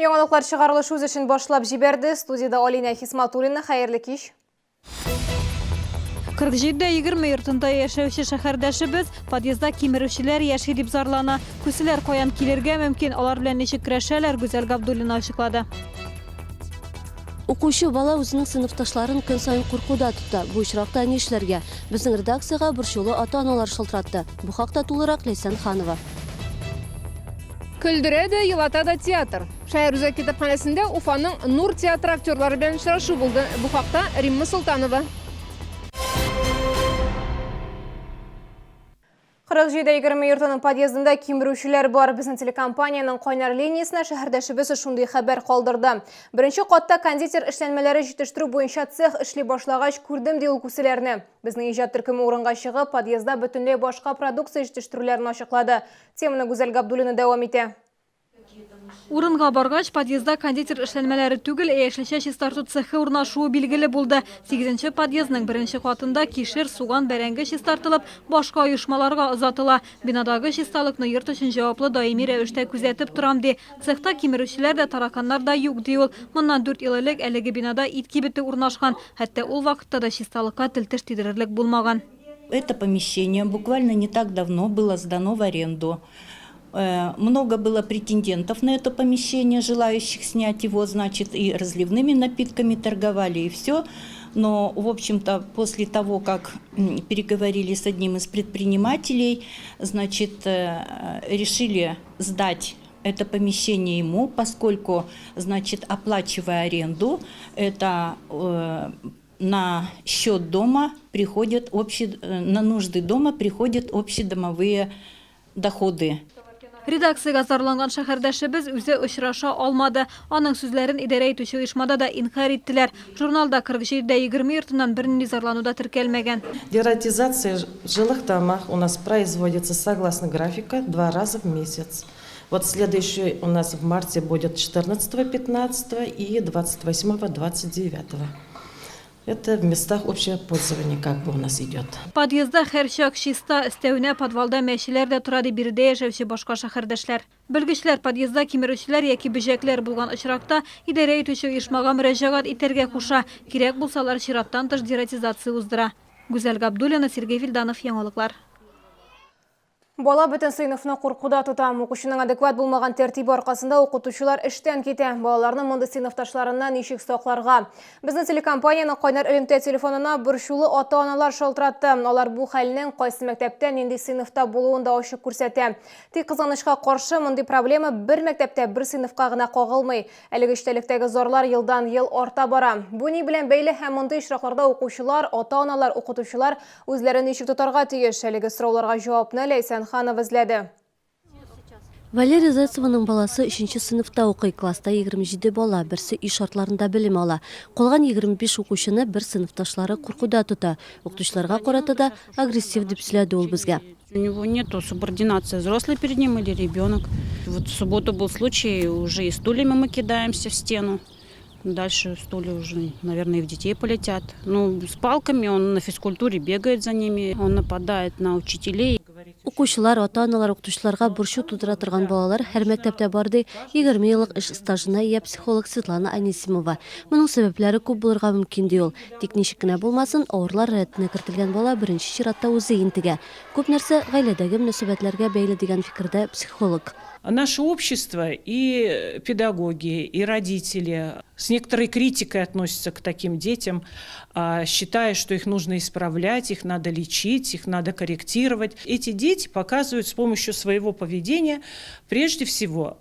Яңалыклар чыгарылыш үз эшен башлап җибәрде. Студиядә Алинә Хисматуллина. Хәерле кич. 47 дә 20 йортында яшәүче шәһәрдәшебез подъездда кимерүчеләр яши дип зарлана. Күселәр каян килергә мөмкин, алар белән ничек көрәшәләр, Гүзәл Габдуллина ачыклады. Укучы бала үзенең сыйныфташларын көн саен куркуда тота. Бу очракта нишләргә? Безнең редакциягә борчулы ата-аналар шалтыратты. Бу хакта тулырак Ләйсән Ханова. Көлдерә дә, елата да театр. Шәһәр үзәк китапханәсендә Уфаның Нур театры актерлары белән очрашу булды. Бу хакта Римма Солтанова. 47 20 йортының подъездында кимерүчеләр бар. Безнең телекомпаниянең кайнар линиясенә шәһәрдәшебез шундый хәбәр калдырды. Беренче катта кондитер эшләнмәләре җитештерү буенча цех эшли башлагач, күрдем, ди ул күселәрне. Безнең иҗат төркеме урынга чыгып, подъездда бөтенләй башка продукция җитештерүләрен ачыклады. Теманы Гүзәл Габдуллина дәвам итә. Урынга баргач, подъездда кондитер эшләнмәләре түгел, ә яшелчә чистарту цехы урнашуы билгеле булды. Сигезенче подъездның беренче катында кишер, суган, бәрәңге чистартылып, башка оешмаларга озатыла. Бинадагы чисталыкны йорт өчен җаваплы даими рәвештә күзәтеп торам, ди. Цехта кимерүчеләр дә, тараканнар да юк, ди ул. Моннан дүрт ел элек әлеге бинада ит кибете урнашкан. Хәтта ул вакытта да чисталыкка тел-теш тидерерлек булмаган. Это помещение буквально не так давно было сдано в аренду. Э, много было претендентов на это помещение, желающих снять его, значит, и разливными напитками торговали, и все. Но, в общем-то, после того, как переговорили с одним из предпринимателей, значит, э, решили сдать это помещение ему, поскольку, значит, оплачивая аренду, это э, на счет дома приходят общие, э, на нужды дома приходят общедомовые доходы. Редакциягә зарланган шәһәрдәшебез үзе очраша алмады. Аның сүзләрен идарә итүче оешмада да инкарь иттеләр. Журналда 47 дә 20 йортыннан бернинди зарлану да теркәлмәгән. Дератизация в жилых домах у нас производится согласно графика два раза в месяц. Вот следующий у нас в марте будет 14, 15 и 28, 29. Это в местах общего пользования как бы у нас идет. Подъездда һәрчак чиста, өстәвенә подвалда мәчеләр дә тора, ди биредә яшәүче башка шәһәрдәшләр. Белгечләр подъездда кимерүчеләр яки бөҗәкләр булган очракта идарә итүче оешмага мөрәҗәгать итәргә куша, кирәк булса алар чираттан тыш дератизация уздыра. Гүзәл Габдуллина, Сергей Вильданов, Яңалыклар. Бала бөтен сыйныфны куркуда тота. Укучының адекват булмаган тәртибе аркасында укытучылар эштән китә. Балаларны мондый сыйныфташларыннан ничек сакларга? Безнең телекомпаниянең кайнар элемтә телефонына борчулы ата-аналар шалтыратты. Алар бу хәлнең кайсы мәктәптә, нинди сыйныфта булуын да ачык күрсәтә. Тик кызганычка каршы, мондый проблема бер мәктәптә, бер сыйныфка гына кагылмый. Әлеге эчтәлектәге зарлар елдан-ел арта бара. Бу ни белән бәйле һәм мондый очракларда укучылар, ата-аналар, укытучылар Үзләрен ничек тотарга тиеш? Әлеге сорауларга җавапны Ләйсән Ханова эзләде. Валерия Зайцеваның баласы өченче сыйныфта укый. Класста 27 бала, берсе өй шартларында белем ала. Калган 25 укучыны бер сыйныфташлары куркуда тота. Укытучыларга карата да агрессив дип сөйләде ул безгә. У него нету субординации, взрослый перед ним или ребенок. Вот в субботу был случай, уже и стульями мы кидаемся в стену. Дальше стулья уже, наверное, и в детей полетят. Ну, с палками он на физкультуре бегает за ними, он нападает на учителей. Укучылар, ата-аналар, укытучыларга борчу тудыра торган балалар һәр мәктәптә бар, ди 20 еллык эш стажына ия психолог Светлана Анисимова. Моның сәбәпләре күп булырга мөмкин, ди ул. Тик ничек кенә булмасын, авырлар рәтенә кертелгән бала беренче чиратта үзе интегә. Күп нәрсә гаиләдәге мөнәсәбәтләргә бәйле, дигән фикердә психолог. Наше общество и педагоги, и родители с некоторой критикой относятся к таким детям, считая, что их нужно исправлять, их надо лечить, их надо корректировать. Эти дети показывают с помощью своего поведения, прежде всего,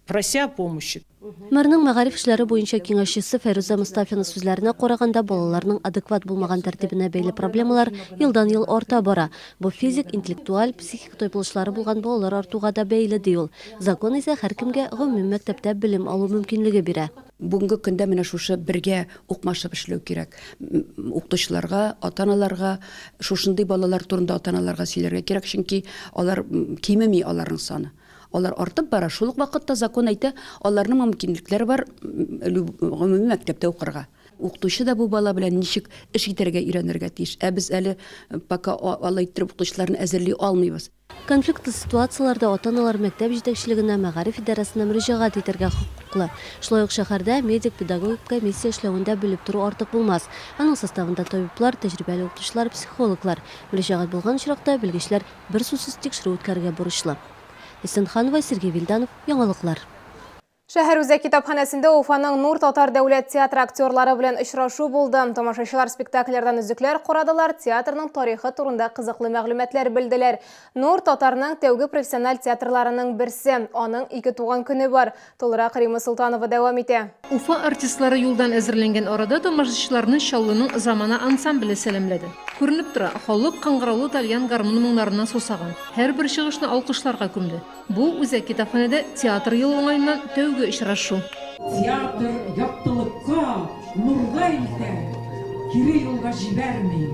прося о помощи. Мэрның мәгариф эшләре буенча киңәшчесе Фәйрүзә Мостафина сүзләренә караганда, балаларның адекват булмаган тәртибенә бәйле проблемалар елдан-ел арта бара. Бу физик, интеллектуаль, психик тайпылышлары булган балалар артуга да бәйле, ди ул. Закон исә һәркемгә гомуми мәктәптә белем алу мөмкинлеге бирә. Бүгенге көндә менә шушы бергә укмашып эшләү кирәк. Укытучыларга, ата-аналарга, шушындый балалар турында ата-аналарга сөйләргә кирәк, чөнки алар кимеми аларның саны. Алар артып бара, шул ук вакытта закон әйтә, аларның мөмкинлекләре бар гомуми мәктәптә укырга. Укытучы да бу бала белән ничек эш итәргә өйрәнергә тиеш. Ә без әле пока алай иттереп укытучыларны әзерли алмыйбыз. Конфликтлы ситуацияләрдә ата-аналар мәктәп җитәкчелегенә, мәгариф идарәсенә мөрәҗәгать итәргә хокуклы. Шулай ук шәһәрдә медик-педагогик комиссия эшләвен дә белеп тору артык булмас. Аның составында табиблар, тәҗрибәле укытучылар, психологлар. Мөрәҗәгать булган очракта, белгечләр берсүзсез тикшерү үткәрергә бурычлы. Ләйсән Ханова, Сергей Вильданов, Яңалыклар. Шәһәр үзәк китапханәсендә Уфаның Нур татар дәүләт театры актерлары белән очрашу булды. Тамашачылар спектакльләрдән өзекләр карадылар, театрның тарихы турында кызыклы мәгълүматлар белделәр. Нур татарның тәүге профессиональ театрларының берсе. Аның ике туган көне бар. Тулырак Римма Солтанова дәвам итә. Уфа артистлары юлдан әзерләнгән арада тамашачыларны Чаллының Замана ансамбле сәламләде. Күренеп тора, халык кыңгыраулы тальян гармун моңнарына сусаган. Һәрбер чыгышны алкышларга күмде. Бу, үзәк китапханәдә театр елы уңаеннан тәүге очрашу. Театр яктылыкка, нурга илтә, кире юлга җибәрми,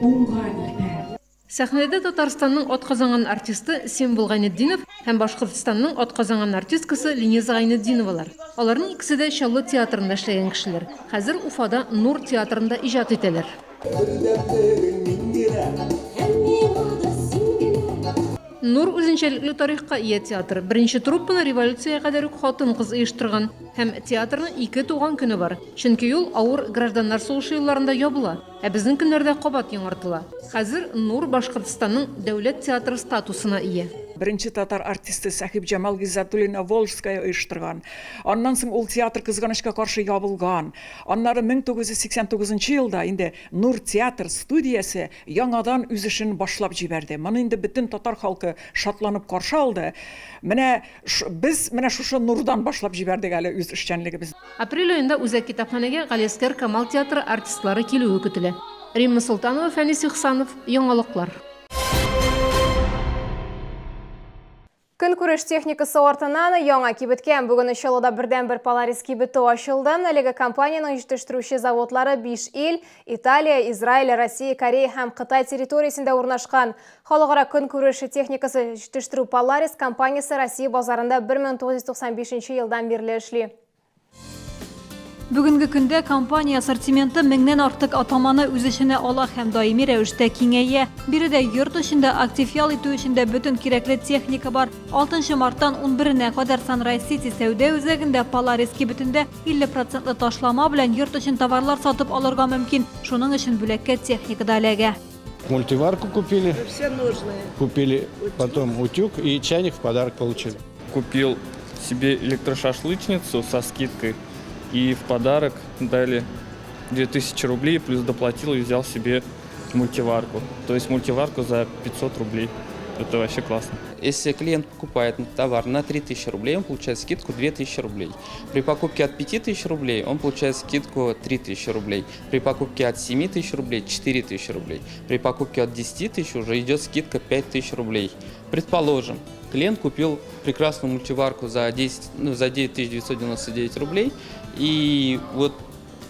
уңга илтә. Сәхнәдә Татарстанның атказанган артисты Символ Гайнетдинов һәм Башкортстанның атказанган артисткасы Лениза Гайнетдиновалар. Аларның икесе дә Чаллы театрында эшләгән кешеләр. Хәзер Уфада Нур театрында иҗат итәләр. Бердәмлегең мин генә. Һәм миңа да син генә. Нур үзенчәлекле тарихка ия театр. Беренче труппаны революциягә кадәр үк хатын-кыз оештырган. Һәм театрның ике туган көне бар. Чөнки ул авыр гражданнар сугышы елларында ябыла, ә безнең көннәрдә кабат яңартыла. Хәзер Нур Башкортстанның дәүләт театры статусына ия. Беренче татар артисты Сәхибҗамал Гыйззәтуллина Волжская оештырган. Аннан соң ул театр, кызганычка каршы, ябылган. Аннары 1989 нчы елда инде Нур театр студиясе яңадан үз эшен башлап җибәрде. Моны инде бөтен татар халкы шатланып каршы алды. Менә без менә шушы Нурдан башлап җибәрдек әле үз эшчәнлегебезне. Апрель аенда Үзәк китапханәгә Галиәсгар Камал театры артистлары килүе көтелә. Римма Солтанова, Фәнис Ихсанов, Яңалыклар. Көнкүреш техникасы артыннан яңа кибеткә. Бүген Чаллыда бердәнбер Polaris кибете ачылды. Әлеге компаниянең җитештерүче заводлары 5 ил, Италия, Израиль, Россия, Корея һәм Кытай территориясендә урнашкан. Халыкара көнкүреш техникасы җитештерү Polaris компаниясе Россия базарында 1995 елдан бирле эшли. Бүгенге көндә компания ассортименты меңнән артык атаманы үз эченә ала һәм даими рәвештә киңәя. Биредә йорт өчен дә, актив ял итү өчен дә бөтен кирәкле техника бар. 6 марттан 11-нә кадәр Sunrise City сәүдә үзәгендә Polaris кибетендә 50 процентлы ташлама белән йорт өчен товарлар сатып алырга мөмкин. Шуның өчен бүләккә техника да эләгә. Мультиварку купили. Все нужное. Купили потом утюг и чайник в подарок получили. Купил себе электрошашлычницу со скидкой и в подарок дали 2000 рублей, плюс доплатил и взял себе мультиварку. То есть мультиварку за 500 рублей. Это вообще классно. Если клиент покупает товар на 3000 рублей, он получает скидку 2000 рублей. При покупке от 5000 рублей он получает скидку 3000 рублей. При покупке от 7000 рублей 4000 рублей. При покупке от 10 тысяч уже идет скидка 5000 рублей. Предположим, клиент купил прекрасную мультиварку за, 10, ну, за 9999 рублей, и вот,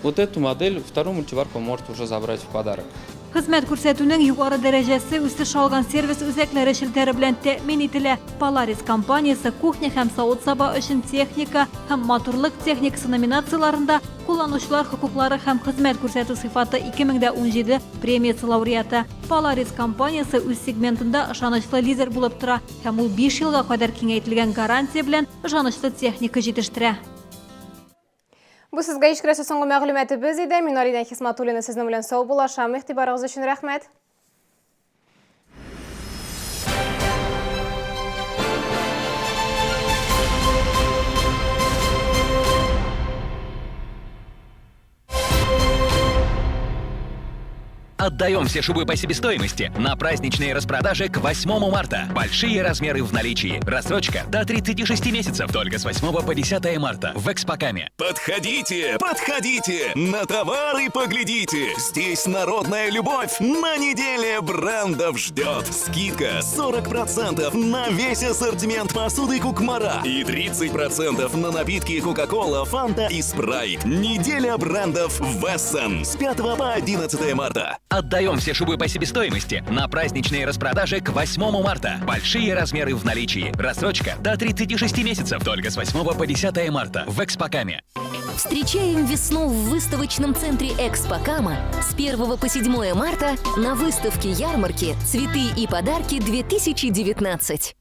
вот эту модель, вторую мультиварку он может уже забрать в подарок. Хезмәт күрсәтүнең югары дәрәҗәсе үсеш алган сервис үзәкләре челтәре белән тәэмин ителә. Polaris компаниясе кухня һәм савыт-саба өчен техника һәм матурлык техникасы номинацияләрендә кулланучылар хокуклары һәм хезмәт күрсәтү сыйфаты 2017 премиясе лауреаты. Polaris компаниясе үз сегментында ышанычлы лидер булып тора һәм ул 5 елга кадәр киңәйтелгән гарантия белән ышанычлы техника җитештерә. Бу сезгә ишкерәсе соңгы мәгълүматыбыз иде. Мин Алина Хисматуллина сезнең белән саубуллашам. Игътибарыгыз өчен рәхмәт. Отдаем все шубы по себестоимости на праздничные распродажи к 8 марта. Большие размеры в наличии. Рассрочка до 36 месяцев. Только с 8 по 10 марта в Экспокаме. Подходите, подходите, на товары поглядите. Здесь народная любовь на неделе брендов ждет. Скидка 40% на весь ассортимент посуды Кукмара и 30% на напитки Кока-Кола, Фанта и Спрайт. Неделя брендов Вессен с 5 по 11 марта. Отдаем все шубы по себестоимости на праздничные распродажи к 8 марта. Большие размеры в наличии. Рассрочка до 36 месяцев. Только с 8 по 10 марта в Экспокаме. Встречаем весну в выставочном центре «Экспо Кама» с 1 по 7 марта на выставке ярмарки «Цветы и подарки 2019».